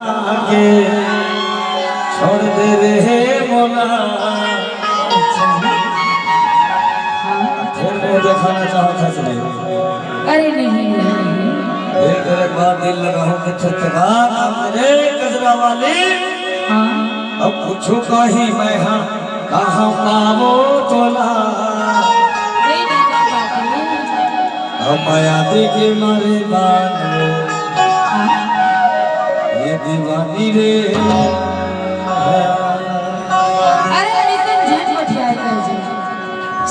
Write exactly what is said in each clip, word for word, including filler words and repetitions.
के छोड़ दे रे मोला। फेर मुंह देखाना चाहत हस रे। अरे नहीं, नहीं, नहीं। एक, एक बार दिल लगाहूं कि छुटकारा रे गजरा वाली। हाँ। अब कुछु कही मैं हाँ, कहाँ पावो तोला। नहीं, नहीं, नहीं, नहीं। अब माया दे के मारे बान, ये दीवानी रे। अरे, अरे, तुम झट गोठियाए कर जी।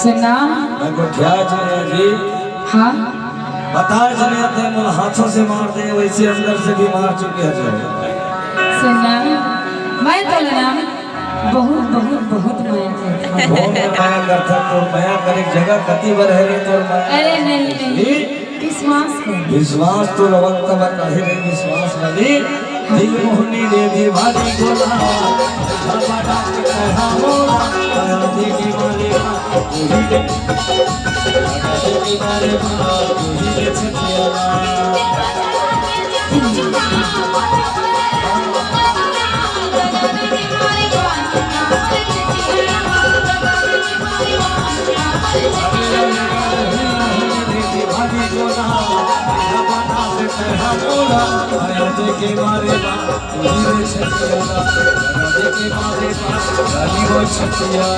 सुना। मैं गोठियाए जी। हाँ। बता जी, अपने मुल हाथों से मार दे, वैसे अंदर से भी मार चुके हैं जो। सुना, मैं तो ना बहुत, बहुत, बहुत माया करता हूँ। बहुत माया करता तो माया करे जगह कति बर है रे तोर माया। अरे नहीं, नहीं। जी? विश्वास कर। विश्वास तो रवंत बर काहे रे विश्वास वाली। दिल मोहनी दे दी भारी गोला। बाबा डाक कहा मोला। दया दे के मारे बा। दया दे के मारे बा। छतिया।